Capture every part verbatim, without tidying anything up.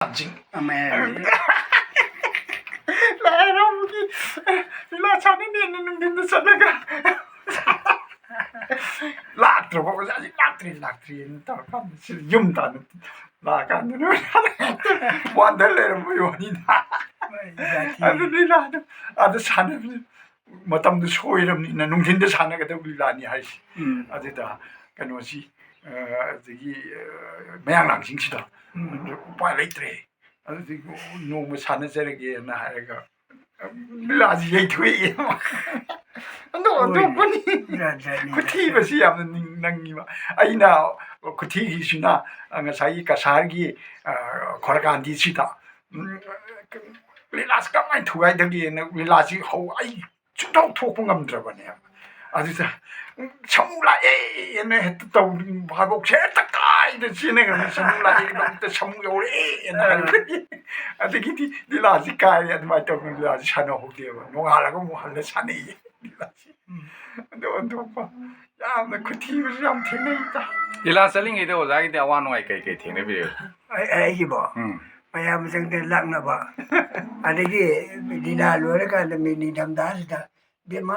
ꯆꯤꯡ꯫ ꯑꯃ ꯍꯥꯏꯔꯗꯤ꯫ ꯂꯥꯏ ꯍꯔꯥꯎꯕꯒꯤ ꯂꯤꯂꯥ ꯁꯥꯟꯅꯅꯦꯅ ꯅꯨꯡꯊꯤꯟꯗ ꯆꯠꯂꯒ ꯂꯥꯛꯇ꯭ꯔꯕ, ꯑꯣꯖꯥꯁꯤ ꯂꯥꯛꯇ꯭ꯔꯤ, ꯂꯥꯛꯇ꯭ꯔꯤꯅ ꯇꯧꯔꯀꯥꯟꯗ ꯁꯤꯗ ꯌꯨꯝ ꯇꯥꯟꯅ ꯂꯥꯛꯑꯀꯥꯟꯗ ꯋꯥꯟꯗ ꯂꯩꯔꯝꯕꯩ ꯋꯥꯅꯤꯗ꯫ ꯍꯣꯏ, ꯖꯥꯇꯤ꯫ ꯑꯗꯨ ꯂꯤꯂꯥꯗꯣ ꯑꯥꯗ ꯁꯥꯟꯅꯕꯗ ꯃꯇꯝꯗꯨ ꯁꯣꯏꯔꯕꯅꯤꯅ ꯅꯨꯡꯊꯤꯟꯗ ꯁꯥꯟꯅꯒꯗꯕ ꯂꯤꯂꯥꯅꯤ ꯍꯥꯏꯁꯦ꯫ ꯎꯝ꯫ ꯑꯗꯨꯗ ꯀꯩꯅꯣꯁꯤ, ꯑ, ꯑꯗꯒꯤ, ꯑ, ꯃꯌꯥꯡꯂꯥꯡꯁꯤꯡꯁꯤꯗ ꯎꯝ꯫ ꯎꯄꯥꯏ ꯂꯩꯇ꯭ꯔꯦ, ꯑꯗꯨꯗꯤ ꯅꯣꯡꯃ ꯁꯥꯟꯅꯖꯔꯒꯦꯅ ꯍꯥꯏꯔꯒ ꯂꯤꯂꯥꯁꯤ ꯌꯩꯊꯣꯛꯑꯦ꯫ ꯑꯗꯣ ꯍꯣꯏ꯫ ꯑꯗꯨ ꯈꯨꯊꯤ-, ꯖꯥꯠ ꯖꯥꯠꯅꯤ꯫ ꯈꯨꯊꯤꯕꯁꯤ ꯌꯥꯝꯅ ꯅꯤꯡ-, ꯅꯪꯉꯤꯕ꯫ ꯑꯩꯅ ꯈꯨꯊꯤꯒꯤꯁꯤꯅ ꯉꯁꯥꯏꯒꯤ ꯀꯁꯥꯔꯒꯤ, ꯑ, ꯈꯣꯔꯀꯥꯟꯗꯤꯁꯤꯗ, ꯎꯝ, ꯂꯤꯂꯥꯁꯤ ꯀꯃꯥꯏꯅ ꯊꯨꯒꯥꯏꯗꯒꯦꯅ ꯂꯤꯂꯥꯁꯤ ꯍꯧ-, ꯑꯩ ꯁꯨꯡꯊꯣꯛ ꯊꯣꯛꯄ ꯉꯝꯗ꯭ꯔꯕꯅꯦꯕ꯫ ꯑꯗꯨꯗ ꯁꯥꯃꯨ ꯂꯥꯛꯑꯦꯅ ꯍꯦꯛꯇ ꯇꯧ-, ꯚꯥꯕꯣꯛꯁꯦ ꯍꯦꯛꯇ ꯀꯥꯏꯗ ꯆꯦꯟꯅꯈ꯭ꯔꯕꯅꯤ꯫ ꯁꯥꯃꯨ ꯂꯥꯛꯑꯦꯒꯤꯗꯃꯛꯇ ꯁꯥꯃꯨ ꯌꯧꯔꯛꯑꯦꯅ ꯍꯥꯏꯕꯗꯒꯤ, ꯑꯗꯒꯤꯗꯤ ꯂꯤꯂꯥꯁꯤ ꯀꯥꯏꯔꯦ꯫ ꯑꯗꯨꯃꯥꯏꯅ ꯇꯧꯗꯅ ꯂꯤꯂꯥꯁꯤ ꯁꯥꯟꯅꯍꯧꯗꯦꯕ꯫ ꯅꯣꯡꯉꯥꯜꯂꯒ ꯑꯃꯨꯛ ꯍꯜꯂ ꯁꯥꯟꯅꯩꯌꯦ ꯂꯤꯂꯥꯁꯤ꯫ ꯎꯝ꯫ ꯑꯗꯨ ꯑꯣꯟꯊꯣꯛꯄ ꯌꯥꯝꯅ ꯈꯨꯊꯤꯕꯁꯨ ꯌꯥꯝ ꯊꯦꯡꯅꯩꯗ꯫ ꯂꯤꯂꯥ ꯆꯠꯂꯤꯉꯩꯗ ꯑꯣꯖꯥꯒꯤꯗꯤ ꯑꯋꯥ ꯅꯨꯡꯉꯥꯏ ꯀꯩ ꯀꯩ ꯊꯦꯡꯅꯕꯤꯔꯦ? ꯑꯩ, ꯑꯩꯒꯤꯕꯣ? ꯎꯝ꯫ ꯃꯌꯥꯝ ꯆꯪꯗꯅ ꯂꯥꯛꯅꯕ꯫ ꯑꯗꯒꯤ ꯂꯤꯂꯥ ꯂꯣꯏꯔꯀꯥꯟꯗ ꯃꯤ ꯅꯤꯡꯊꯝꯊꯥꯁꯤꯗ, "ꯕꯦꯝꯃ,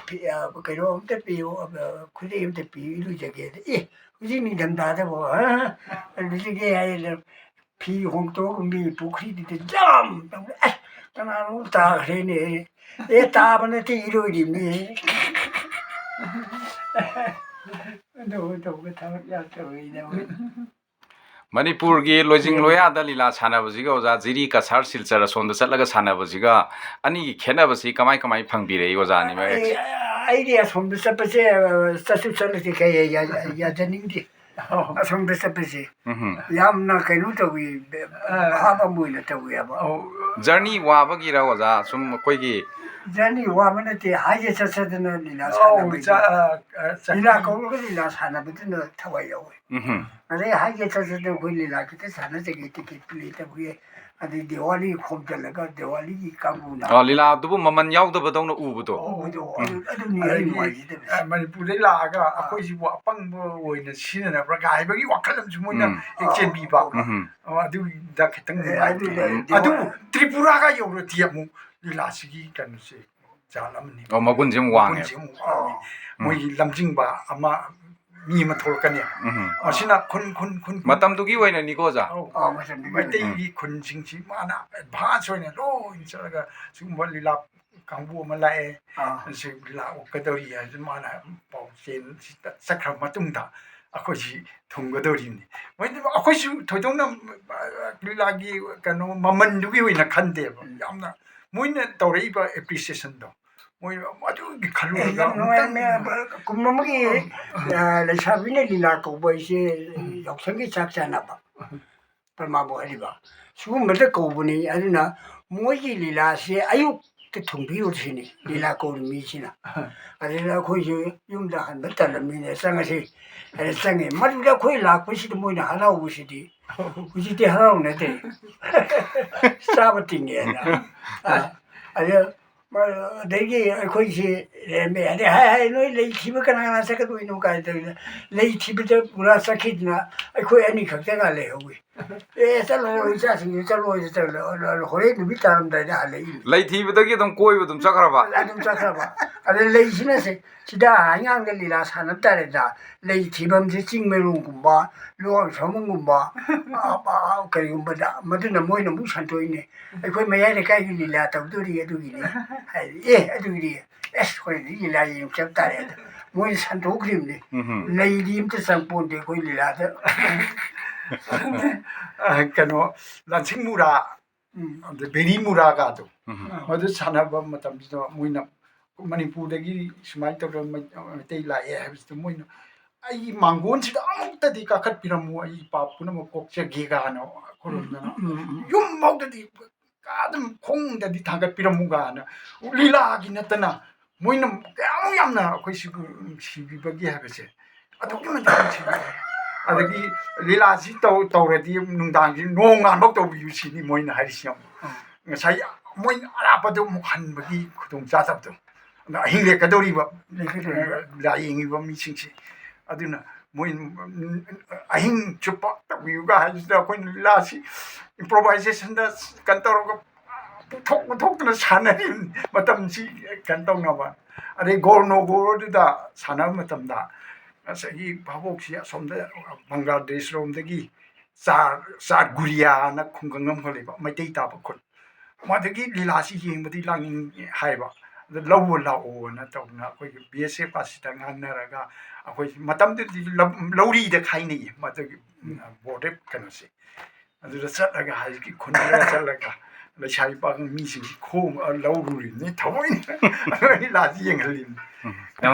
ꯐꯤ-, ꯑ, ꯀꯩꯅꯣ ꯑꯝꯇ ꯄꯤꯌꯨ, ꯑ, ꯈꯨꯗꯩ ꯑꯝꯇ ꯄꯤꯌꯨ, ꯏꯔꯨꯖꯒꯦ"꯫ "ꯑꯦ, ꯍꯧꯖꯤꯛ ꯅꯤꯡꯊꯝꯊꯥꯗꯕꯨ, ꯍꯥ? ꯏꯔꯨꯖꯒꯦ?" ꯍꯥꯏꯗꯅ ꯐꯤ ꯍꯣꯡꯇꯣꯛꯑꯒ ꯃꯤ ꯄꯨꯈ꯭ꯔꯤꯗꯨꯗ ꯖꯝ ꯇꯧꯔꯦ꯫ "ꯑꯁ, ꯀꯅꯥꯅꯣꯝ ꯇꯥꯈ꯭ꯔꯦꯅꯦ"꯫ "ꯑꯦ, ꯇꯥꯕ ꯅꯠꯇꯦ, ꯏꯔꯣꯏꯔꯤꯕꯅꯤ"꯫ ꯑꯗꯨ ꯇꯧꯕ ꯊꯕꯛ ꯌꯥꯝ ꯇꯧꯔꯤꯗ ꯃꯣꯏ꯫ ꯃꯅꯤꯄꯨꯔꯒꯤ ꯂꯣꯏꯖꯤꯡ ꯂꯣꯌꯥꯗ ꯂꯤꯂꯥ ꯁꯥꯟꯅꯕꯁꯤꯒ ꯑꯣꯖꯥ ꯖꯤꯔꯤ, ꯀꯁꯥꯔ, ꯁꯤꯜꯆꯔ ꯑꯁꯣꯝꯗ ꯆꯠꯂꯒ ꯁꯥꯟꯅꯕꯁꯤꯒ ꯑꯅꯤꯒꯤ ꯈꯦꯠꯅꯕꯁꯤ ꯀꯃꯥꯏ ꯀꯃꯥꯏ ꯐꯪꯕꯤꯔꯛꯏ ꯑꯣꯖꯥ ꯑꯅꯤꯃꯛ? ꯑꯩ, ꯑꯩꯗꯤ ꯑꯁꯣꯝꯗ ꯆꯠꯄꯁꯦ, ꯑ, ꯆꯠꯁꯨ ꯆꯠꯂꯁꯤ ꯀꯩ ꯌꯥ-, ꯌꯥ-, ꯌꯥꯖꯅꯤꯡꯗꯦ꯫ ꯑꯁꯣꯝꯗ ꯆꯠꯄꯁꯦ ꯎꯝꯍꯨꯝ꯫ ꯌꯥꯝꯅ ꯀꯩꯅꯣ ꯇꯧꯏ, ꯚꯥꯞ ꯑꯃ ꯑꯣꯏꯅ ꯇꯧꯏ ꯍꯥꯏꯕ꯫ ꯑꯧ꯫ ꯖꯔꯅꯤ ꯋꯥꯕꯒꯤꯔ ꯑꯣꯖꯥ? ꯁꯨꯝ ꯑꯩꯈꯣꯏꯒꯤ ꯖꯔꯅꯤ ꯋꯥꯕ ꯅꯠꯇꯦ, ꯍꯥꯏꯒꯦ ꯆꯠꯆꯗꯅ ꯂꯤꯂꯥ ꯑꯧ, ꯁꯥꯟꯅꯕꯩꯗꯤ꯫ ꯆ-, ꯑ, ꯑ, ꯆꯠ- ꯂꯤꯂꯥ ꯀꯧꯔꯒ ꯂꯤꯂꯥ ꯁꯥꯟꯅꯕꯗꯨꯅ ꯊꯋꯥꯏ ꯌꯥꯎꯋꯤ꯫ ꯎꯝꯍꯨꯝ꯫ ꯑꯗꯩ ꯍꯥꯏꯒꯦ ꯆꯠꯆꯗꯅ ꯑꯩꯈꯣꯏ ꯂꯤꯂꯥ ꯈꯤꯇ ꯁꯥꯟꯅꯖꯒꯦ, ꯇꯤꯀꯦꯠ ꯄ꯭ꯂꯦ ꯇꯧꯒꯦ꯫ ꯑꯗꯩ ꯗꯤꯋꯥꯂꯤ ꯈꯣꯝꯖꯤꯜꯂꯒ ꯗꯤꯋꯥꯂꯤꯒꯤ ꯀꯥꯡꯕꯨꯅ ꯑꯣ, ꯂꯤꯂꯥꯗꯨꯕꯨ ꯃꯃꯜ ꯌꯥꯎꯗꯕꯗꯧꯅ ꯎꯕꯗꯣ꯫ ꯎꯕꯗꯣ, ꯑꯗꯨ, ꯎꯝ꯫ ꯑꯗꯨꯅꯤ ꯑꯩ ꯑꯗꯒꯤ, ꯅꯨꯡꯉꯥꯏꯖꯗꯕꯁꯦ꯫ ꯑ, ꯃꯅꯤꯄꯨꯔꯗꯩ ꯂꯥꯛꯑꯒ ꯑꯥ꯫ ꯑꯩꯈꯣꯏꯁꯤꯕꯨ ꯑꯄꯪꯕ ꯑꯣꯏꯅ ꯁꯤꯖꯤꯟꯅꯕ꯭ꯔꯥ ꯀꯥꯏ ꯍꯥꯏꯕꯒꯤ ꯋꯥꯈꯜ ꯑꯃꯁꯨ ꯃꯣꯏꯅ ꯎꯝ꯫ ꯍꯦꯛ ꯑꯥ꯫ ꯆꯦꯟꯕꯤꯕ꯫ ꯎꯝꯍꯨꯝ꯫ ꯑꯣ, ꯑꯗꯨꯒꯤꯗ ꯈꯤꯇꯪ ꯑꯦ, ꯅꯨꯡꯉꯥꯏꯇꯦ꯫ ꯑꯗꯨꯗ ꯎꯝ꯫ ꯗꯤꯋꯥ- ꯑꯗꯨꯕꯨ ꯇ꯭ꯔꯤꯄꯨꯔꯥꯒ ꯌꯧꯔꯗꯤ ꯑꯃꯨꯛ ꯂꯤꯂꯥꯁꯤꯒꯤ ꯀꯩꯅꯣꯁꯦ ꯖꯥꯠ ꯑꯃꯅꯤ꯫ ꯑꯣ, ꯃꯒꯨꯟꯁꯦ ꯑꯃꯨꯛ ꯋꯥꯡꯉꯦ꯫ ꯃꯒꯨꯟꯁꯦ ꯑꯃꯨꯛ ꯋꯥꯡꯉꯦ꯫ ꯎꯝ꯫ ꯃꯣꯏꯒꯤ ꯂꯝꯖꯤꯡꯕ ꯑꯃ ꯃꯤ ꯑꯃ ꯊꯣꯛꯂꯛꯀꯅꯤ꯫ ꯎꯝ꯫ ꯃꯁꯤꯅ ꯈꯨꯟ, ꯈꯨꯟ, ꯈꯨꯟ, ꯈꯨꯟ꯫ ꯃꯇꯝꯗꯨꯒꯤ ꯑꯣꯏꯅꯅꯤꯀꯣ, ꯑꯣꯖꯥ? ꯑꯧ, ꯑꯧ, ꯃꯇꯝꯗꯨꯒꯤ ꯑꯣꯏꯅ꯫ ꯃꯩꯇꯩꯒꯤ ꯈꯨꯟꯁꯤꯡꯁꯤ ꯃꯥꯅ ꯑꯦꯗꯚꯥꯟꯁ ꯑꯣꯏꯅ ꯂꯣꯏꯅ ꯆꯠꯂꯒ ꯁꯤꯒꯨꯝꯕ ꯂꯤꯂꯥ ꯀꯥꯡꯕꯨ ꯑꯃ ꯂꯥꯛꯑꯦ, ꯑꯥ꯫ ꯁꯤ ꯂꯤꯂꯥ ꯑꯣꯛꯀꯗꯧꯔꯤ ꯍꯥꯏꯕꯁꯤ ꯃꯥꯅ ꯄꯥꯎ ꯆꯦꯟ ꯆꯠꯈ꯭ꯔ ꯃꯇꯨꯡꯗ ꯑꯩꯈꯣꯏꯁꯤ ꯊꯨꯡꯒꯗꯧꯔꯤꯕꯅꯤ꯫ ꯃꯣꯏꯗꯤ ꯑꯩꯈꯣꯏꯁꯨ ꯊꯣꯏꯗꯣꯛꯅ, ꯑ, ꯂꯤꯂꯥꯒꯤ ꯀꯩꯅꯣ ꯃꯃꯜꯗꯨꯒꯤ ꯑꯣꯏꯅ ꯈꯟꯗꯦꯕ꯫ ꯎꯝ꯫ ꯌꯥꯝꯅ ꯃꯣꯏꯅ ꯇꯧꯔꯛꯏꯕ ꯑꯦꯄ꯭ꯔꯤꯁꯤꯌꯦꯁꯟꯗꯣ ꯃꯣꯏ ꯑꯗꯨꯒꯤ ꯑꯦ, ꯈꯜꯂꯨꯔꯒ ꯌꯥꯝ ꯅꯨꯡꯉꯥꯏꯔꯝꯃꯦ꯫ ꯑꯃꯨꯛꯇꯪ ꯀꯨꯝ ꯑꯃꯒꯤ, ꯑ, ꯂꯩꯁꯥꯕꯤꯅ ꯂꯤꯂꯥ ꯀꯧꯕ ꯍꯥꯏꯁꯦ ꯎꯝ꯫ ꯌꯥꯎꯁꯪꯒꯤ ꯆꯥꯛ ꯆꯥꯅꯕ꯫ ꯄ꯭ꯔꯃꯥꯕꯨ ꯍꯥꯏꯔꯤꯕ꯫ ꯁꯤꯒꯨꯝꯕꯗ ꯀꯧꯕꯅꯤ꯫ ꯑꯗꯨꯅ ꯃꯣꯏꯒꯤ ꯂꯤꯂꯥꯁꯦ ꯑꯌꯨꯛꯇ ꯊꯨꯡꯕꯤꯔꯨꯁꯤꯅꯤ, ꯂꯤꯂꯥ ꯀꯧꯔꯤ ꯃꯤꯁꯤꯅ꯫ ꯑꯗꯨꯅ ꯑꯩꯈꯣꯏꯁꯨ ꯌꯨꯝꯗ ꯍꯟꯕ ꯇꯜꯂꯝꯅꯤꯅ ꯆꯪꯉꯁꯤ ꯍꯥꯏꯅ ꯆꯪꯉꯦ꯫ ꯃꯗꯨꯗ ꯑꯩꯈꯣꯏ ꯂꯥꯛꯄꯁꯤꯗ ꯃꯣꯏꯅ ꯍꯔꯥꯎꯕꯁꯤꯗꯤ ꯍꯧꯖꯤꯛꯇꯤ ꯍꯔꯥꯎꯅꯗꯦ꯫ ꯆꯥꯕ ꯇꯤꯡꯉꯦꯅ꯫ ꯑ, ꯑꯗ ꯑꯗꯒꯤ ꯑꯩꯈꯣꯏꯁꯤ ꯂꯩꯔꯝꯃꯦ꯫ ꯑꯗꯩ ꯍꯥꯏ, ꯍꯥꯏ, "ꯅꯣꯏ ꯂꯩ ꯊꯤꯕ ꯀꯅꯥ ꯀꯅꯥ ꯆꯠꯀꯗꯣꯏꯅꯣ?" ꯀꯥꯏꯅ ꯇꯧꯗꯅ ꯂꯩ ꯊꯤꯕꯗ ꯄꯨꯔꯥ ꯆꯠꯈꯤꯗꯅ ꯑꯩꯈꯣꯏ ꯑꯅꯤꯈꯛꯇꯒ ꯂꯩꯍꯧꯋꯤ꯫ "ꯑꯦ, ꯆꯠꯂꯣ, ꯏꯆꯥꯁꯤꯡꯁꯨ ꯆꯠꯂꯣ" ꯍꯥꯏꯗ ꯇꯧꯔꯦ꯫ ꯑꯗꯣ ꯍꯣꯔꯦꯟ ꯅꯨꯃꯤꯠ ꯇꯥꯔꯝꯗꯥꯏꯗ ꯍꯜꯂꯛꯏꯅꯤ꯫ ꯂꯩ ꯊꯤꯕꯗꯒꯤ ꯑꯗꯨꯝ ꯀꯣꯏꯕ ꯑꯗꯨꯝ ꯆꯠꯈ꯭ꯔꯕ? ꯑꯗꯨꯝ ꯆꯠꯈ꯭ꯔꯕ꯫ ꯑꯗ ꯂꯩꯁꯤꯅꯁꯦ, ꯁꯤꯗ ꯑꯉꯥꯡꯗ ꯂꯤꯂꯥ ꯁꯥꯟꯅꯕ ꯇꯥꯔꯦꯗ, ꯂꯩ ꯊꯤꯐꯝꯁꯦ ꯆꯤꯡ ꯃꯩꯔꯣꯡꯒꯨꯝꯕ, ꯂꯨꯋꯥꯡ ꯁꯥꯃꯨꯡꯒꯨꯝꯕ, ꯑ, ꯑ, ꯀꯔꯤꯒꯨꯝꯕꯗ, ꯃꯗꯨꯅ ꯃꯣꯏꯅ ꯑꯃꯨꯛ ꯁꯟꯗꯣꯛꯏꯅꯦ꯫ "ꯑꯩꯈꯣꯏ ꯃꯌꯥꯏ ꯂꯩꯀꯥꯏꯒꯤ ꯂꯤꯂꯥ ꯇꯧꯗꯣꯔꯤ ꯑꯗꯨꯒꯤꯅꯤ" ꯍꯥꯏꯗꯤ, "ꯑꯦ, ꯑꯗꯨꯒꯤꯗꯤ ꯑꯁ, ꯑꯩꯈꯣꯏꯗꯤ ꯂꯤꯂꯥ ꯌꯦꯡ ꯆꯠ ꯇꯥꯔꯦ" ꯑꯗ ꯃꯣꯏꯅ ꯁꯟꯗꯣꯛꯈ꯭ꯔꯤꯕꯅꯤ꯫ ꯎꯝꯍꯨꯝ꯫ ꯂꯩꯗꯤ ꯑꯝꯇ ꯆꯪꯄꯣꯟꯇꯦ ꯑꯩꯈꯣꯏ ꯂꯤꯂꯥꯗ꯫ ꯑ, ꯀꯩꯅꯣ, ꯂꯥꯟꯁꯤꯡ ꯃꯨꯔꯥ, ꯎꯝ꯫ ꯑꯗ ꯕꯦꯔꯤ ꯃꯨꯔꯥꯒꯗꯣ, ꯎꯝꯍꯨꯝ꯫ ꯃꯗꯨ ꯁꯥꯟꯅꯕ ꯃꯇꯝꯁꯤꯗ ꯃꯣꯏꯅ ꯃꯅꯤꯄꯨꯔꯗꯒꯤ ꯁꯨꯃꯥꯏꯅ ꯇꯧꯔꯒ ꯃꯩ-, ꯃꯩꯇꯩ ꯂꯥꯛꯑꯦ ꯍꯥꯏꯕꯁꯤꯗ ꯃꯣꯏꯅ, "ꯑꯩꯒꯤ ꯃꯥꯡꯒꯣꯟꯁꯤꯗ ꯑꯃꯨꯛꯇꯗꯤ ꯀꯥꯈꯠꯄꯤꯔꯝꯃꯨ, ꯑꯩ ꯏꯄꯥ ꯄꯨꯝꯅꯃꯛ ꯀꯣꯛꯆꯒꯦ" ꯀꯥꯏꯅ ꯈꯨꯔꯨꯝꯗꯅ ꯎꯝ, ꯎꯝ, ꯎꯝ꯫ ꯌꯨꯝꯐꯥꯎꯗꯗꯤ ꯑꯗꯨꯝ ꯈꯣꯡꯗꯗꯤ ꯊꯥꯡꯒꯠꯄꯤꯔꯝꯃꯨ ꯀꯥꯏꯅ ꯂꯤꯂꯥꯒꯤ ꯅꯠꯇꯅ ꯃꯣꯏꯅ ꯀꯌꯥꯃꯨꯛ ꯌꯥꯝꯅ ꯑꯩꯈꯣꯏ ꯁꯤꯕꯨ ꯅꯨꯡꯁꯤꯕꯤꯕꯒꯦ ꯍꯥꯏꯕꯁꯦ ꯑꯗꯨꯛꯀꯤ ꯃꯇꯤꯛ ꯅꯨꯡꯁꯤꯕꯤꯕ꯫ ꯑꯗꯒꯤ ꯂꯤꯂꯥꯁꯤ ꯇꯧ ꯇꯧꯔꯗꯤ ꯅꯨꯡꯗꯥꯡꯁꯤ ꯅꯣꯡ ꯉꯥꯟꯐꯧ ꯇꯧꯕꯤꯌꯨ ꯁꯤꯅꯤ ꯃꯣꯏꯅ ꯍꯥꯏꯔꯤꯁꯤ꯫ ꯌꯥꯝ ꯎꯝ꯫ ꯉꯁꯥꯏ ꯃꯣꯏꯅ ꯑꯔꯥꯞꯄꯗ ꯑꯃꯨꯛ ꯍꯟꯕꯒꯤ ꯈꯨꯗꯣꯡ ꯆꯥꯗꯕꯗꯣ, ꯑꯗ ꯑꯍꯤꯡ ꯂꯦꯛꯀꯗꯧꯔꯤꯕ ꯂꯦꯛꯀꯗꯧꯔꯤꯕ꯫ ꯂꯥꯏꯌꯦꯡꯉꯤꯕ ꯃꯤꯁꯤꯡꯁꯤ꯫ ꯑꯗꯨꯅ ꯃꯣꯏ ꯑꯍꯤꯡ ꯆꯨꯞꯄ ꯇꯧꯕꯤꯌꯨꯒ ꯍꯥꯏꯕꯁꯤꯗ ꯑꯩꯈꯣꯏꯅ ꯂꯤꯂꯥꯁꯤ ꯏꯝꯄ꯭ꯔꯣꯚꯥꯏꯖꯦꯁꯟꯗ ꯀꯩꯅꯣ ꯇꯧꯔꯒ ꯄꯨꯊꯣꯛ ꯄꯨꯊꯣꯛꯇꯅ ꯁꯥꯟꯅꯔꯤꯕꯅꯤ ꯃꯇꯝꯁꯤ ꯀꯩꯅꯣ ꯇꯧꯅꯕ꯫ ꯑꯗꯩ ꯒꯣꯔ ꯅꯣ ꯒꯣꯔꯗꯨꯗ ꯁꯥꯟꯅꯕ ꯃꯇꯝꯗ ꯉꯁꯥꯏꯒꯤ ꯚꯥꯕꯣꯛꯁꯤ ꯑꯁꯣꯝꯗ ꯕꯪꯒ꯭ꯂꯥꯗꯦꯁ ꯂꯣꯝꯗꯒꯤ ꯆꯥꯔ ꯆꯥꯔ ꯒꯨꯔꯤꯌꯥꯅ ꯈꯨꯡꯒꯪ ꯑꯃꯈꯛ ꯂꯩꯕ ꯃꯩꯇꯩ ꯇꯥꯕ ꯈꯨꯟ, ꯃꯗꯨꯒꯤ ꯂꯤꯂꯥꯁꯤ ꯌꯦꯡꯕꯗꯤ ꯂꯥꯛꯅꯤꯡꯉꯤ ꯍꯥꯏꯕ꯫ ꯑꯗ ꯂꯧꯕ ꯂꯥꯛꯑꯣꯅ ꯇꯧꯗꯅ ꯑꯩꯈꯣꯏꯒꯤ ꯕꯤ ꯑꯦꯁ ꯑꯦꯐ ꯑꯁꯤꯗ ꯉꯥꯡꯅꯔꯒ, ꯑꯩꯈꯣꯏ ꯃꯇꯝꯗꯨꯗꯤ ꯂꯧ-, ꯂꯧꯔꯤꯗ ꯈꯥꯏꯅꯩꯌꯦ ꯃꯗꯨꯒꯤ, ꯎꯝ, ꯕꯣꯔꯗꯦꯞ ꯀꯩꯅꯣꯁꯦ꯫ ꯑꯗꯨꯗ ꯆꯠꯂꯒ ꯍꯧꯖꯤꯛꯀꯤ ꯈꯨꯟꯗꯨꯗ ꯆꯠꯂꯒ ꯂꯩꯁꯥꯕꯤ ꯄꯥꯈꯪ ꯃꯤꯁꯤꯡꯁꯤ ꯈꯣꯝ-, ꯑ, ꯂꯧꯔꯨꯔꯤꯕꯅꯤ ꯊꯑꯣꯏꯅ꯫ ꯑꯗꯨꯒ ꯂꯤꯂꯥꯁꯤ ꯌꯦꯡꯍꯜꯂꯤꯕꯅꯤ꯫ ꯎꯝ꯫